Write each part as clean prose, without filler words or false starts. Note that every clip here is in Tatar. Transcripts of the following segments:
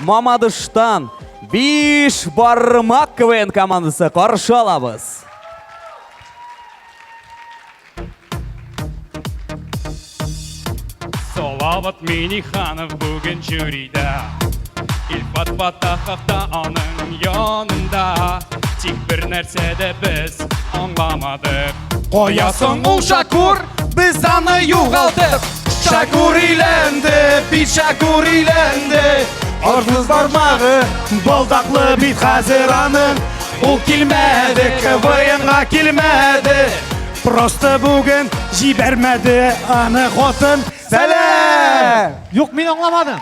Мамадыштан Биш бармак КВН командасы каршы алабыз. Салават Миниханов бүген жюрида. Илфат Фатахов та аның янында. Тик бер нәрсә дә без аңламадык. Кая соң ул Шакур? Без аны югалттык. Шакур өйләнде, бит Шакур өйләнде. Арсыз бармагы, балдаклы бит хәзер аның. Ул килмәде, КВНга килмәде. Просто бүген җибәрмәде аны хатын. Сәлам! Юк, мин аңламадым.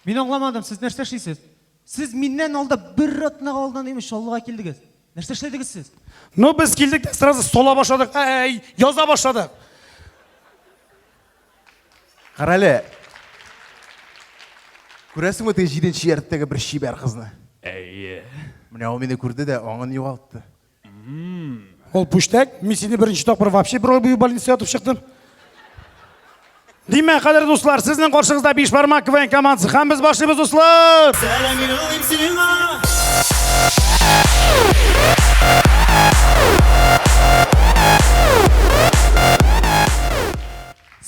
Мин аңламадым, сез нәрсә эшлисез? Сез миннән алда бер атнага алдан имеш Чаллыга килдегез. Нәрсә эшләдегез сез? Ну, без килдек тә сразу сола башладык, әй, яза башладык. Карале. Күрәсеңме теге җиденче ярттәге бер чибәр кызны? Әйе. Менә ул мине күрде дә аңын югалтты. Ул пүштәк, мин сине беренче тапкыр вообще бер ай буе больницада ятып чыктым. Димәк, кадерле дуслар, сезнең каршыгызда биш бармак КВН командасы һәм без башлыйбыз, дуслар!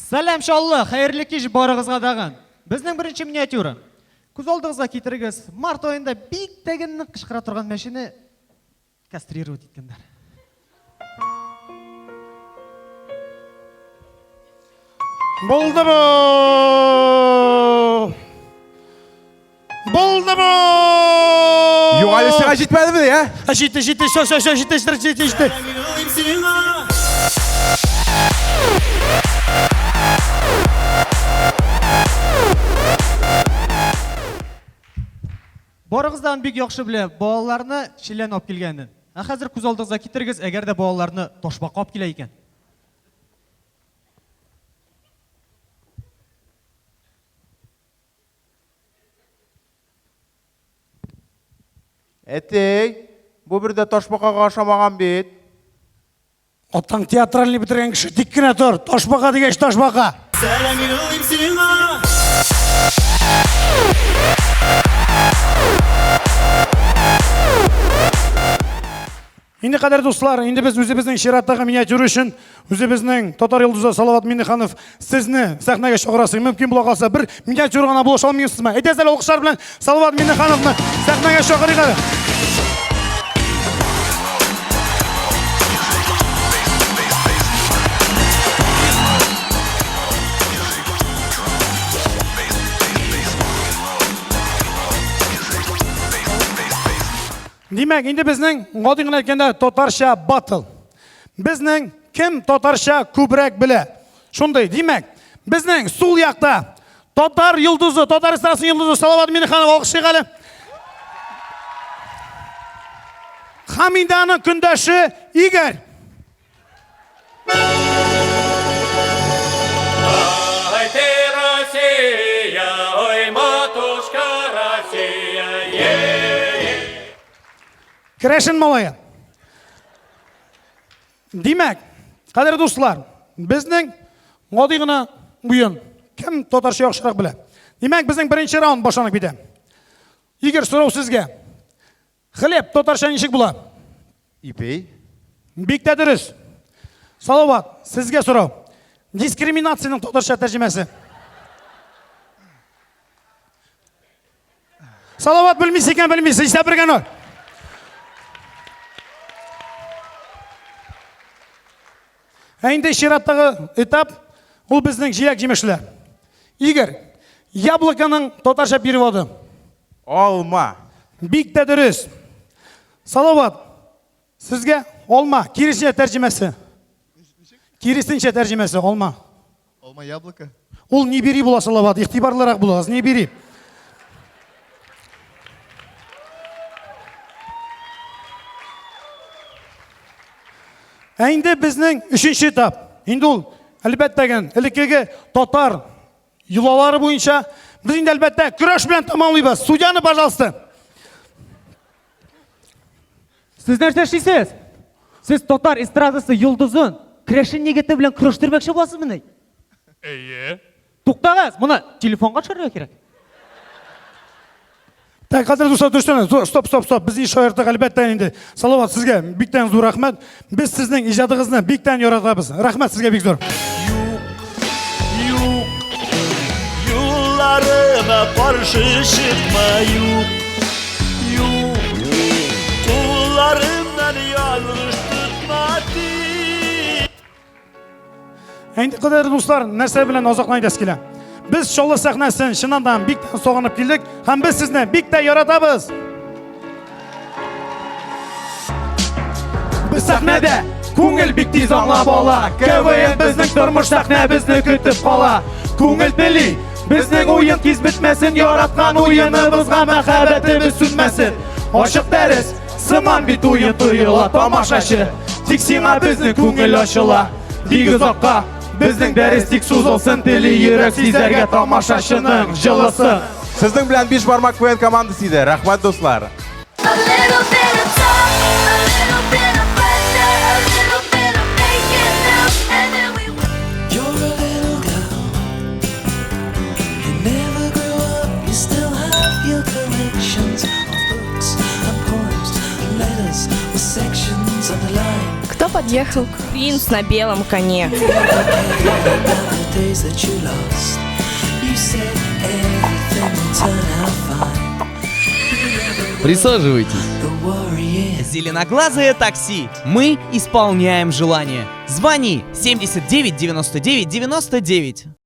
Сәлам, Чаллы! Хәерле кич барыгызга тагын. Безнең беренче миниатюра. Күз алдыгызга китерегез, март аенда бик тә нык кычкыра торган мәчене кастрировать иткәннәр. Булды бу! Булды бу! Юк, әле сиңа җитмәдеме, ә? Ә, Җитте, җитте, все, все, все, җитте, җитте, җитте, җитте. Барыгыз да аны бик яхшы белә, балаларны челлән алып килгәнен. Ә хәзер күз алдыгызга китерегез, әгәр дә балаларны ташбака алып килә икән. Әтей, бу бер дә ташбакага ошамаган бит. Атаң театральный бетергән кеше, тик кенә тор. Ташбака дигәч, ташбака. Инде кадәр дуслар, инде без үзебезнең чираттагы миниатюра өчен үзебезнең татар йолдызы Салават Миннеханов сезне сәхнәгә чакырасы мөмкин була калса, бер миниатюра гына булыша алмыйсызмы? Әйдәгез әле алкышлар белән Салават Миннехановны сәхнәгә чакырыйк әле. Димәк, инде безнең гади генә әйткәндә татарча батл. Безнең кем татарча күбрәк белә? Шундый, димәк, безнең сул якта татар йолдызы, татар эстрадасының йолдызы Салават Миннеханов алкышлыйк әле. Һәм инде аның көндәше Игорь. Ай ты, Россия, ой, матушка Россия, е-е. Керәшен малае. Димәк, кадерле дуслар, безнең гади генә уен. Кем татарча яхшырак белә? Димәк, безнең беренче раунд башланып китә. Игорь, сорау сезгә. Хлеб татарча ничек була? Ипей. Бик тә дөрес. Салават, сезгә сорау. Дискриминациянең татарча тәрҗемәсе. Салават белмисез икән, белмисез. Исәп бергә ноль. Ә инде чираттагы этап ул безнең җиләк җимешләр. Игорь, яблоконың татарча переводы. Алма. Бик тә дөрес. Салават, сезгә алма, киресенчә тәрҗемәсе. Киресенчә тәрҗемәсе, алма. Алма яблоко. Ул не бери була Салават, игътибарлырак булыгыз, не бери. Ә инде безнең өченче этап. Инде ул, әлбәттә, элеккеге татар йолалары буенча без инде әлбәттә көрәш белән тәмамлыйбыз. Судьяны, пожалуйста. Сез нәрсә эшлисез? Сез татар эстрадасы йолдызын керәшен егете белән көрәштермәкче буласызмыни? Әйе. Туктагыз, моны телефонга төшерергә кирәк. Так, кадерле дуслар, төштән, стоп, стоп, стоп. Без иш шаярттык, әлбәттә инде. Салават, сезгә биктән зур рәхмәт. Без сезнең иҗадыгызны биктән яратабыз. Рәхмәт сезгә бик зур. Юк, юлларыма каршы чыкма, юк, юк. Кулларымнан ялгыш тотма тик. Ә инде кадерле дуслар, нәрсә белән азаклан әйтәсе килә. Без Чаллы сәхнәсен чыннан да бик тә сагынып килдек һәм без сезне бик тә яратабыз. Без сәхнәдә күңел бик тиз аңлап ала. КВН безнең тормыш сәхнәбезне көтеп кала. Күңел тели, безнең уен тиз бетмәсен, яраткан уеныбызга мәхәббәтебез сүнмәсен. Ачык дәрес, сыман бит уен тоела тамашачы. Тик сиңа безнең күңел ачыла. Бик озакка безнең дәрес тик сузылсын, тели йөрәк сизәргә тамашачының җылысын. Сезнең белән Биш бармак КВН командасы иде. Рәхмәт, дуслар. A little bit of talk, a little bit of pleasure, a little bit of making out, and then we. You're a little girl. You never grew up, you still have your collections of books and poems and letters with sections underlined. Кто подъехал? Принц на белом коне. About the days that you lost. You said everything will turn out fine. Присаживайтесь. The worry is. Зеленоглазое такси. Мы исполняем желание. Звони 79 99 99.